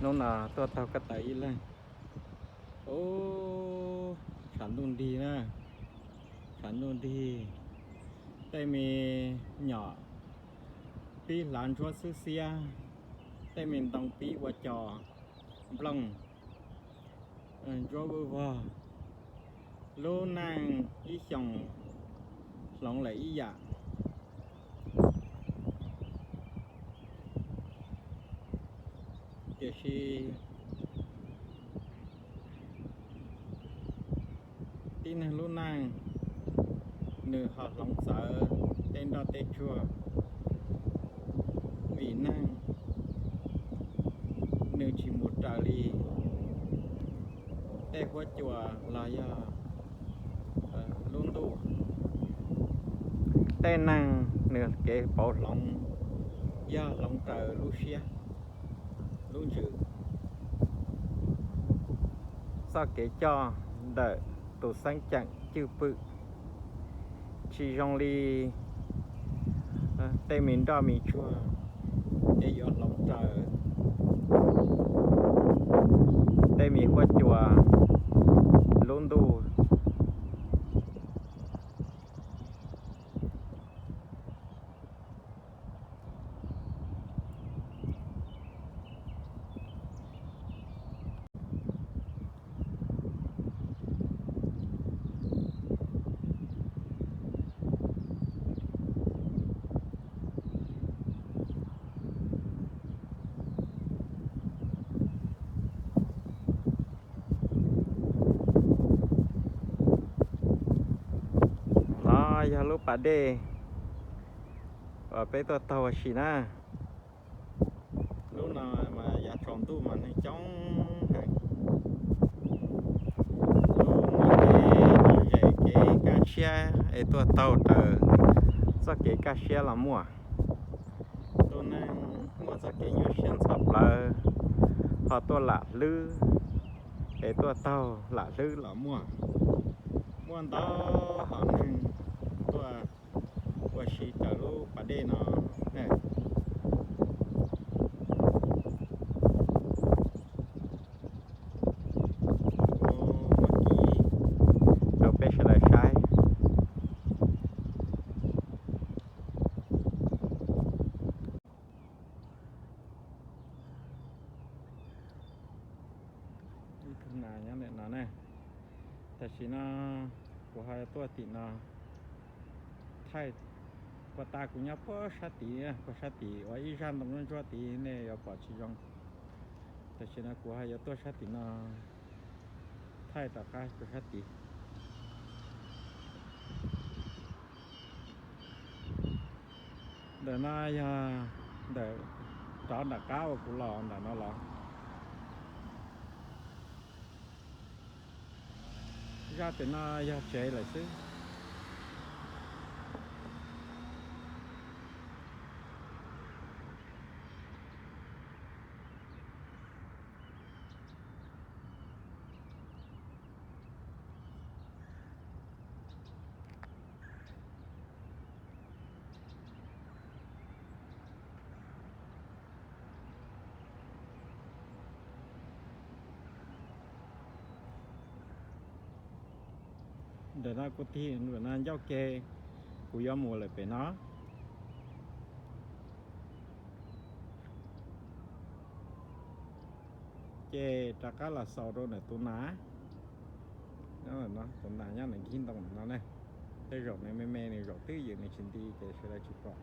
Hnub no tuaj taug ko taw ib leeg. Ub, tshav ntuj nrig na, tshav ntuj nrig. Tej me nyom pib hlav ntsuab xwb xiab, tej me ntoo pib ua co nplooj, ntsuab vwj vog. Lub neej ib xyoos hloov lawm ib yam. Tiam sis tib neeg lub neej nws ho hloov txawv tej nroj tej tsuag, vim neeg nws tsis mus raws li tej huab cua los yog lub ntuj. Tej neeg nws kev pauv hloov yog hloov raws lub siab lub ntsws. Txoj kev coj ntawm tus xeeb ceem cwj pwm tsis zoo li tej me nroj me tsuag, ces yuav hloov raws tej me huab cua lub ntuj. No yog lub pas dej uas peb tuaj taug ua si na. Lub no mas yav tsaus ntuj mas neeg coob heev. Lub no ces lom zem kev kaj siab es tuaj taug raws txoj kev kaj siab los muaj. Tus neeg muaj txoj kev nyuaj siab ntxhov plawv ho tuaj lam hlwb, es tuaj taug lam hlwb los muaj. Muaj ntau hom neeg tuaj ua si raws lub pas dej no. Ua kiv rau peb sawv daws saib. Ib tug nas nyob ntawm no na. Tam sim no kuv ho tuaj tim no thaij, puag ta kuv nyob puag sab tid, puag sab tid uas ib zaj ntoo ntsuab ntsuab tid nej yuav pom tsis zoo. Tam sim no kuv ho yuav tuaj sab tim no thaij rov qab rau sab tid. Ntawm no yog ntawm, rov nram qab uas kuv los ntawm no los. Zaj pem no yog tsev lawm xwb. Ntawm no kuv tig ntawm no ncauj ke, kuv yuav mus lawm pem no. Ces rov qab los xaus rau ntawm tus nas. Tus nas nyob ntawm nkig ntoo no ne. Tej zaum nws me me nws zaum twb ywm nws tsis nti ces sawv daws tsis pom.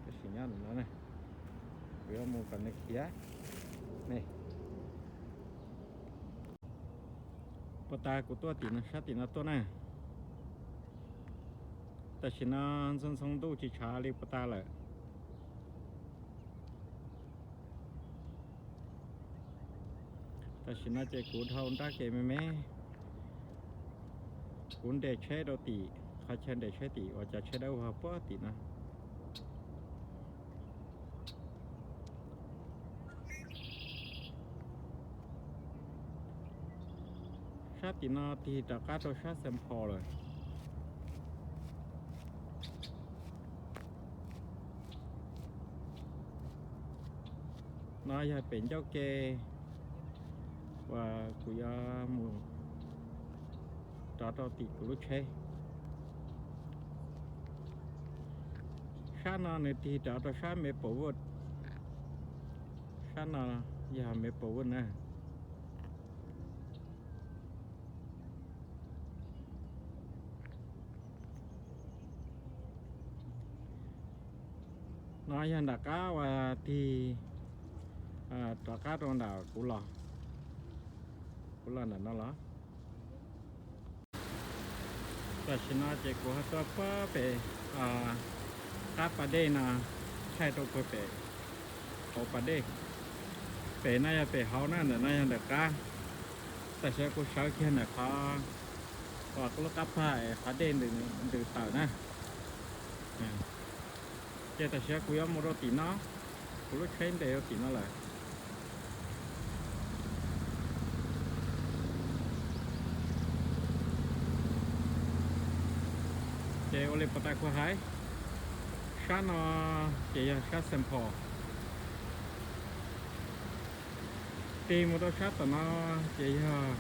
Tab sis nyob ntawm no ne, kuv yuav mus kom nws khiav ne. Puag ta kuv tuaj tim no sab tim no tuaj na. Tam sim no ntxhoo ntxhoo ntuj tsis tshav li puag ta lawm. Tam sim no ces kuv dhau nrab kev me me, kuv nres tsheb rau tim qhov chaw nres tsheb tim uas cov tsheb dawb vog puag tim no. Sab tim no tig rov qab rau sab Xeev Phos lawm. No yog pem ncauj ke uas kuv yuav mus rov rau tim kuv lub tsheb. Sab no nws tig rov rau sab Maplewood. Sab no yog Maplewood na. No yog nram qab uas tig rov qab rau nram kuv los, kuv los ntawm no los. Tam sim no ces kuv ho tuaj puag pem qab pas dej no, thaij rau puag pem hauv pas dej. Pem no yog pem hauv na, ntawm no yog ntawm qab. Tam sim no kuv sawv kiag ntawm qhov, qhov lub qab pag es qhov dej ntws tawm na. Ces tam sim no kuv yuav mus rau tim no, kuv lub tsheb ntes rau tim no lawm. Ces ua li puas tau kuv hais, sab no ces yog sab Saint Paul. Tig mus rau sab tom no ces yog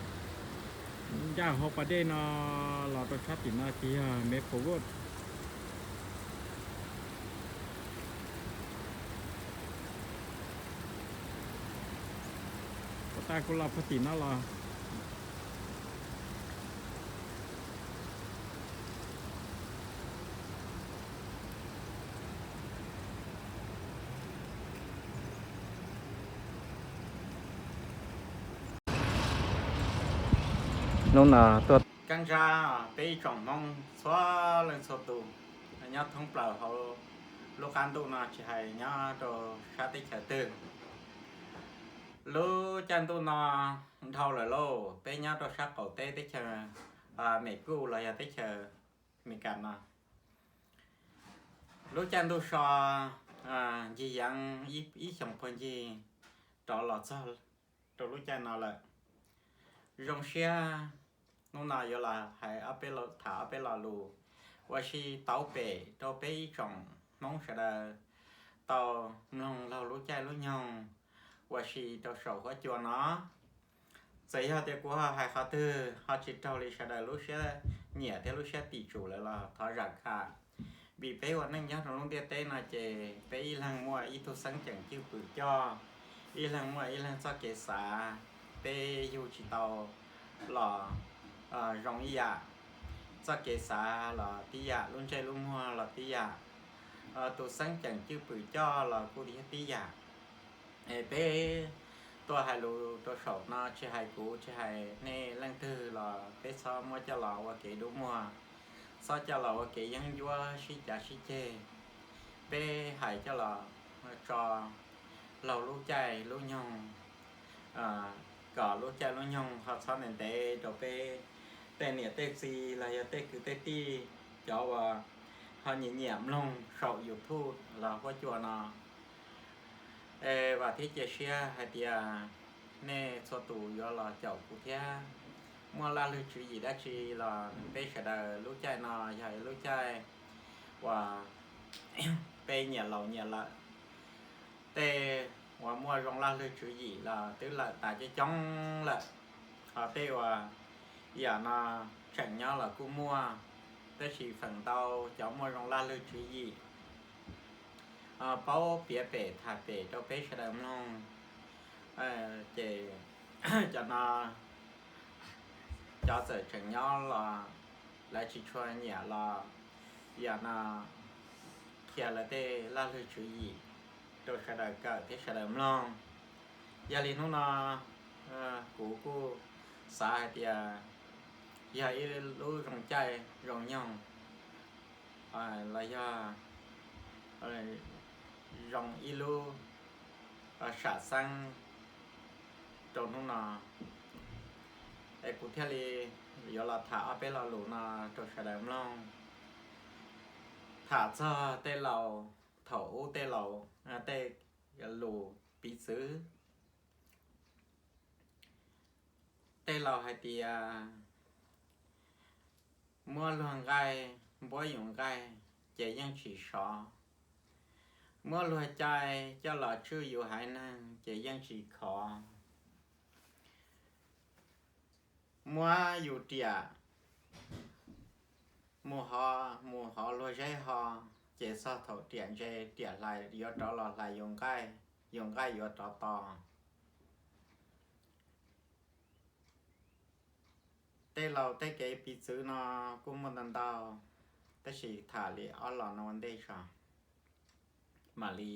ncaj hauv pas dej no los rau sab tim no ces yog Maplewood. Puas tau kuv los puag tim no los. Hnub no tuaj Kab Ntsab, peb ib tsoom Hmoob txhua leej txhua tus nyob thoob plaws hauv lub qab ntuj no, tsis hais nyob rau sab teb chaws twg. Lub caij ntuj no dhau lawm lauj, peb nyob rau sab qaum teb teb chaws Amelikas los yog teb chaws Amelikas no. Lub caij ntuj so ncig yeev ib xyoos puag ncig rov los txog rau lub caij no lawm. Zoo siab hnub no yuav los hais ob peb lo, tham ob peb lo lus ua si tau pem rau peb ib tsoom Hmoob sawv daws tau mloog laug lub caij lub nyoog ua si rau saum huab cua no. Txawm yog tias kuv ho hais qhov twg ho tsis raug li sawv daws lub siab nyiam thiab lub siab tim tsum lawm los thov zam kham, vim peb ua neej nyob rau lub ntiaj teb no ces peb ib leeg muaj ib tug xeeb ceem cwj pwm coj, ib leeg muaj ib leeg txoj kev xav, peb yug tsis tau los zoo ib yam, txoj kev xav los tib yam, lub ntsej lub muag los tib yam, tus xeeb ceem cwj pwm coj los kuj tib yam. Es peb tuaj hais lus rau saum no, tsis hais kuv tsis hais nej leej twg los peb txhob muab coj los ua kev dub muag, txhob coj los ua kev yeeb ncuab sib cav sib ceg. Peb hais coj los tso laug lub caij lub nyoog, kom lub caij lub nyoog ho txhob ntev ntev rau peb tej niam tej txiv los yog tej kwv tej tij, cov uas ho nyiam nyiam mloog saum YouTube los huab cua no. Es vam thiab cia siab hais tias nej txhua tus yuav los caum kuv thiab. Muaj laj lwg tswv yim dab tsi los peb sawv daws lub caij no yog ib lub caij uas peb nyias laus nyias lawm. Tej uas muaj zoo laj lwg tswv yim los twb lawm tas coob coob lawm, ho tej uas yam no tseem nyob los kuj muaj, tab sis feem ntau cov muaj zoo laj lwg tswv yim paub piav pem tham pem rau peb sawv daws mloog. Ces cov no, cov txawm tseem nyob los lawv tsis tshua nyiam los yam no qhia lawv tej laj lwg tswv yim rau sawv daws kawm thiab sawv daws mloog. Yog li hnub no kuv kuj xav hais tias yog ib lub zoo caij zoo nyoog los yog zoo ib lub sam xeeb rau hnub no, es kuv thiaj li yuav los tham ob peb lo lus no rau sawv daws mloog. Tham txog tej laus, thaum ub tej laus, tej lus piv txwv. Tej laus hais tias muab luag nqaij, npuab yus nqaij ces yeej tsis sov. Muab luag cai coj los tswj yus haiv neeg ces yeej tsis khov. Muab yus riam mus hov, mus hov luag zeb ho, ces txog thaum riam ntse riam hlais yuav rov los hlais yus nqaij, yus nqaij yuav rov to. Tej laus tej kev piv txwv no kuj muaj ntau ntau, tab sis tham li ob los no ua ntej tso, mam li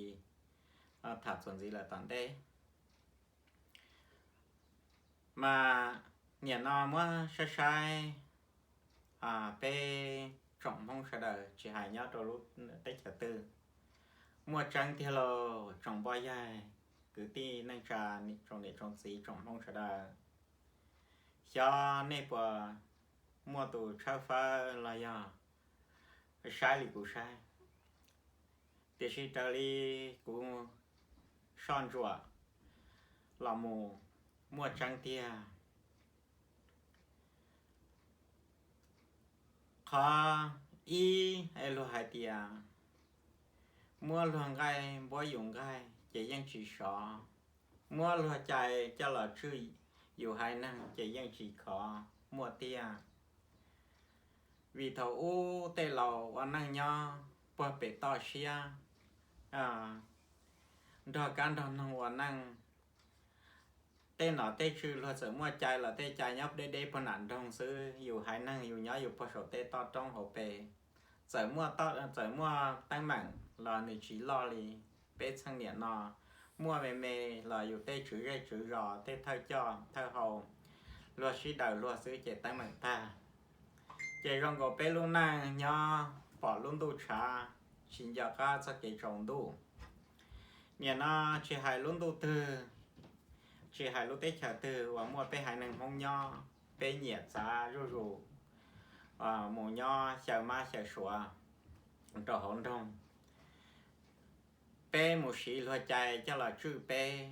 tham txuas ntxiv lawm tom ntej. Mas nim no muab saib saib peb tsoom Hmoob sawv daws tsis hais nyob rau lub teb chaws twg, muaj tseeb tiag lauj tsoom poj yawg kwv tij neej tsa, tsoom niam tsoom txiv tsoom Hmoob sawv daws. Xyov nej puas muaj tus tshawb fawb los yog saib li kuv saib. Tiam sis raws li kuv soj ntsuam los mus muaj tseeb tiag. Qhov ib es luag hais tias muab luag nqaij npuab yus nqaij ces yeej tsis sov, muab luag cai coj los tswj yus haiv neeg ces yeej tsis khov, muaj tiag. Vim thaum ub tej laus ua neej nyob puag pem toj siab, nrog kab nrog noog ua neej. Tej nom tej tswv luag txawm muaj cai los tej cai nyob deb deb puag nram nroog xwb, yus haiv neeg yus nyob yus puag saum tej toj roob hauv pes. Txawm muaj teeb meem los nws tsis loj li peb txheej niam no. Muaj me me los yus tej tswv zej tswv zos tej thawj coj thawj hau luag sib daws luag xwb ces teeb meem tag. Ces zoo nkaus peb lub neej nyob pom lub ntuj tshav, tsis nco qab txoj kev tsaus ntuj. Nim no tsis hais lub ntuj twg, tsis hais lub teb chaws twg uas muaj peb haiv neeg Hmoob nyob, peb nyiam txav zuj zus mus nyob xyaw mab xyaw suav rau hauv nroog. Peb mus siv luag cai coj los tswj peb.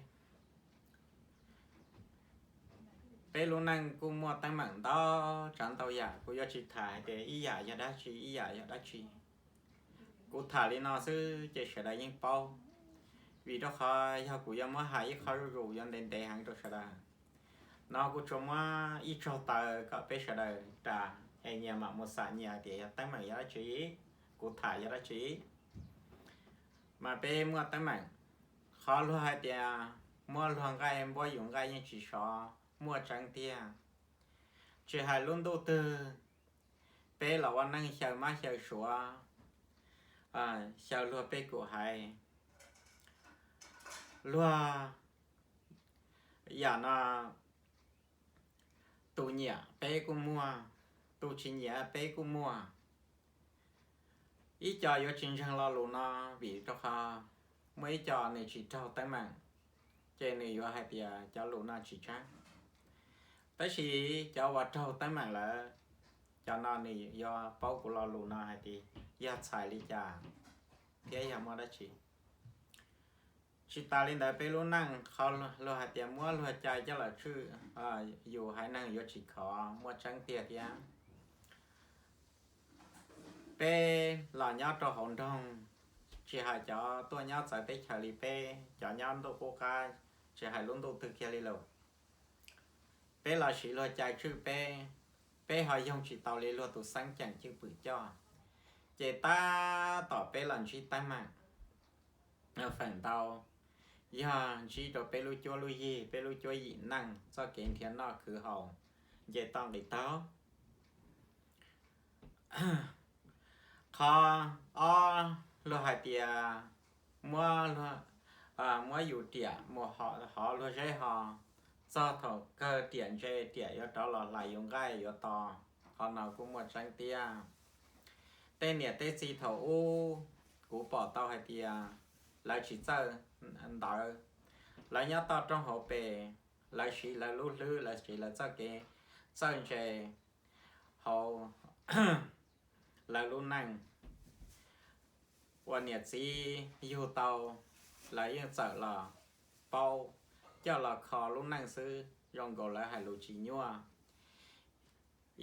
Peb lub neej kuj muaj teeb meem ntau tsav ntau yam, kuv yuav tsis tham hais tias ib yam yog dab tsi ib yam yog dab tsi. Kuv tham li no xwb ces sawv daws yeej paub, vim rau qhov yog kuv yuav muab hais ib qho zuj zus yuav ntev ntev heev rau sawv daws. No kuv tsuas muab ib tsaug taws kom peb sawv daws ras es nyias mam mus xam nyias tias yog teeb meem yog dab tsi, kuv tham yog dab tsi. Mas peb muaj teeb meem, qhov luag hais tias muab luag nqaij npuab yus nqaij yeej tsis sov, muaj tseeb tiag. Tsis hais lub ntuj twg, peb los ua neej xyaw mab xyaw suav, xyaw luag pej kum haiv. Luag yam no tus nyiam peb kuj muaj, tus tsis nyiam peb kuj muaj. Ib co yuav tsis ntseeg lo lus no vim rau qhov muaj ib co nws tsis raug teeb meem, ces nws yuav hais tias cov lus no tsis tseeb. Tab sis cov uas raug teeb meem lawm, cov no nws yuav paub kuv lo lus no hais tias yog txhais li cas thiab yog muaj dab tsi. Tsis tas li ntawd peb lub neej qhov luag hais tias muab luag cai coj los tswj yus haiv neeg yuav tsis khov, muaj tseeb tiag thiab. Peb los nyob rau hauv nroog, tsis hais cov tuaj nyob txawv teb chaws li peb, cov nyob ntuj qub qab, tsis hais lub ntuj twg kiag li lawm, peb los siv luag cai tswj peb, peb ho yoog tsis tau li luag tus xeeb ceem cwj pwm coj, ces tab tom peb los ntsib teeb meem. Feem ntau yog ntsib rau peb lub cuab lub yig, peb lub cuab yim neej, txoj kev nrhiav noj khwv haus nce toj nqis taug. Qhov ob, luag hais tias muab, muab yus riam mus hov luag zeb ho, txog thaum kawg riam ntse riam yuav rov los hlais yus nqaij yuav to. Qhov no kuj muaj tseeb tiag. Tej niam tej txiv thaum ub kuv pom tau hais tias lawv tsis txawj ntawv, lawv nyob toj roob hauv pes, lawv siv lawv lub hlwb, lawv siv lawv txoj kev txawj ntse hauv lawv lub neej. Uas niam txiv yug tau, lawv yeej txawm los paub, coj los kho lub neej xwb, zoo nkaus lawv hais lus tsis nyuaj.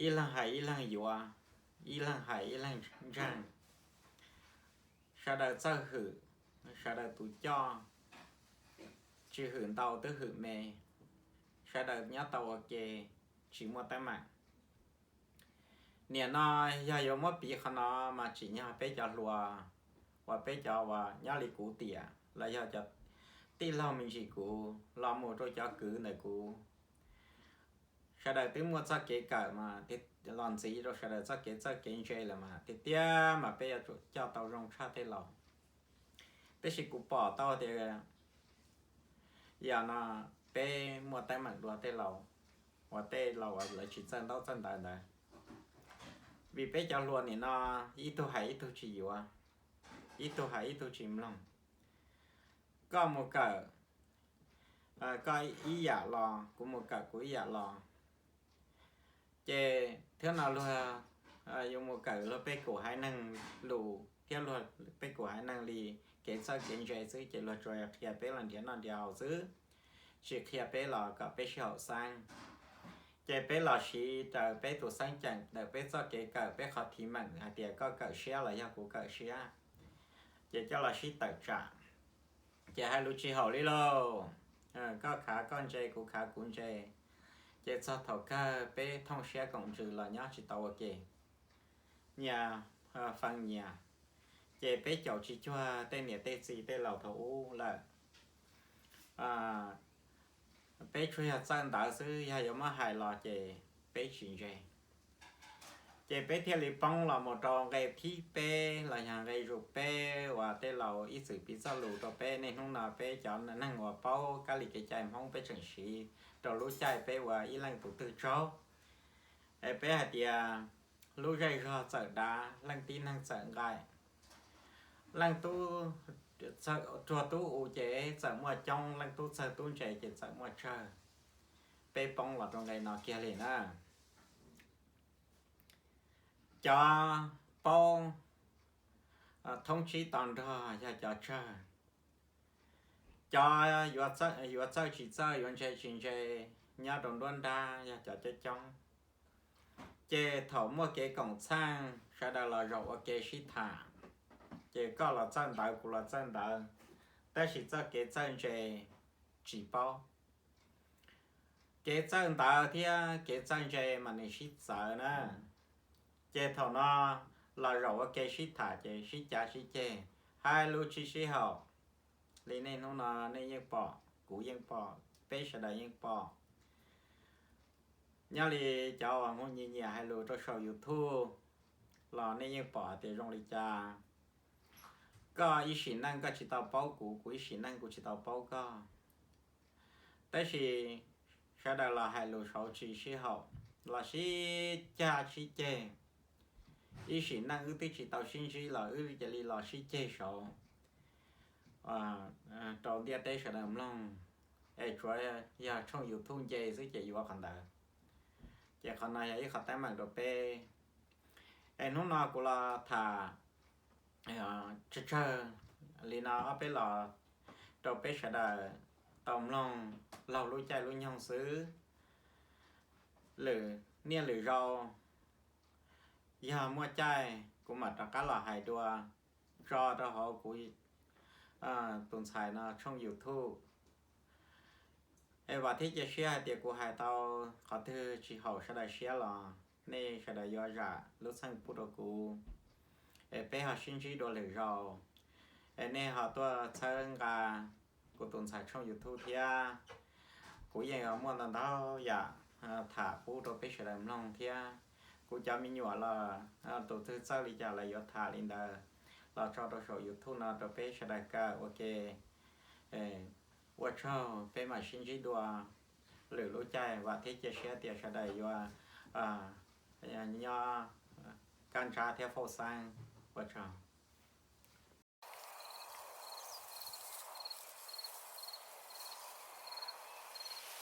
Ib leeg hais ib leeg yuav, ib leeg hais ib leeg ntseeg. Sawv daws txawj hwm, sawv daws tus coj tsis hwm ntau twb hwm me, sawv daws nyob tau ua ke tsis muaj teeb meem. Nim no yog yuav muab piv qhov no mas tsim nyog peb cov hluas uas peb cov uas nyob li kuv tiam los yog cov tij laug me ntsis kuv los mus rau cov kwv ntawm kuv, sawv daws twb muaj txoj kev kawm mas los ntxiv rau sawv daws txoj kev txawj kev ntse lawm mas tiag tiag mas peb yuav tsum coj tau zoo tshaj tej laus. Tab sis kuv pom tau tias yog no peb muaj teeb meem dua tej laus, uas tej laus uas lawv tsis txawj ntaub txawj ntawv ntawd. Vim peb cov hluas nim no ib tug hais ib tug tsis yuav, ib tug hais ib tug tsis mloog. Koj mus kawm koj ib yam los, kuv mus kawm kuv ib yam los. Ces thiab no luag yuav mus kawm luag peb kum haiv neeg lus thiab luag peb kum haiv neeg li kev txawj kev ntse xwb ces luag tsuas qhia peb los nrhiav noj nrhiav haus xwb, tsis qhia peb los kom peb sib haum xeeb. Ces peb los siv raws peb tus xeeb ceem ntawm peb txoj kev kawm, peb qhov thim meem hais tias koj kawm siab los yog kuv kawm siab, ces coj los sib tawm tsam, ces hais lus tsis haum li lauj. Koj khav koj ntse, kuv khav kuv ntse, ces txog thaum kawg peb thooj siab koom ntsws los nyob tsis tau ua ke, nyias fee nyias, ces peb caum tsis cuag tej niam tej txiv tej laus thaum ub lawm. Peb tsuas yog txawj ntawv xwb, yog yuav muab hais los ces peb tsis ntse. Ces peb thiaj li poob los mus rau nqe thib peb los yog nqe zus peb uas tej laus ib txwm piv txoj lus rau peb. Niaj hnub no peb cov neeg uas paub kab li kev cai Hmoob peb tseem siv rau lub caij peb ua ib leej tus twg tsaug. Es peb hais tias lub zej zog txawm dav, leej tib neeg txawm nqaim. Leej tub txawj, tsuag tub u ces txawm muaj coob, leej tub txawj tub ntse ces txawm muaj tsawg. Peb poob los rau nqe no kiag li na. Cov paub thoob tsib to nrog yog cov tsawg. Cov yuav txawj tsis txawj, yuav ntse tsis ntse nyob rau nruab nrab yog cov coob coob. Ces thaum muaj kev koom txheej sawv daws los zaum ua ke sib tham, ces koj los txawj ntawv kuv los txawj ntawv, tab sis txoj kev txawj ntse tsis paub. Kev txawj ntawv thiab kev txawj ntse mas nws sib txawv na. Ces thaum no los zaum ua ke sib tham ces sib cav sib ceg, hais lus tsis sib haum. Li niaj hnub no nej yeej pom, kuv yeej pom, peb sawv daws yeej pom. Nyob li cov uas mus nyias nyias hais lus rau saum YouTube los nej yeej pom hais tias zoo li cas. Koj ib sim neej koj tsis tau paub kuv, kuv ib sim neej kuv tsis tau paub koj. Tab sis sawv daws los hais lus saud tsis sib haum, los sib cav sib ceg. Ib sim neej wb twb tsis tau sib ntsib los wb cia li los sib ceg saud rau ntiaj teb sawv daws mloog, es tsuav yog tshooj YouTube nce xwb ces yuav qhov ntawd. Ces qhov no yog ib qhov teeb meem rau peb. Es hnub no kuv los tham tsawg tsawg li no ob peb los rau peb sawv daws tau mloog laug lub caij lub nyoog xwb. Lwm niaj lwm zaus yog muaj caij kuv mam rov qab los hais dua tso rau hauv kuv tus ntxhais no tshooj YouTube. Es vam thiab cia siab hais tias kuv hais tau qhov twg tsis haum sawv daws siab los nej sawv daws yuav zam lub txim pub rau kuv. Es peb ho sib ntsib dua lwm zaus. Es nej ho tuaj txhawb nqa kuv tus ntxhais tshooj YouTube thiab. Kuv yeej muaj ntau ntau yam tham pub rau peb sawv daws mloog thiab. Kuv cov me nyuam los tus twg txawj li cas los yuav tham li ntawd los tso rau saum YouTube no rau peb sawv daws kawm ua ke. Ua tsaug, peb mam sib ntsib dua lwm lub caij, vam thiab cia siab tias sawv daws yuav nyob kab ntsab thiab fauj xeeb. Ua tsaug.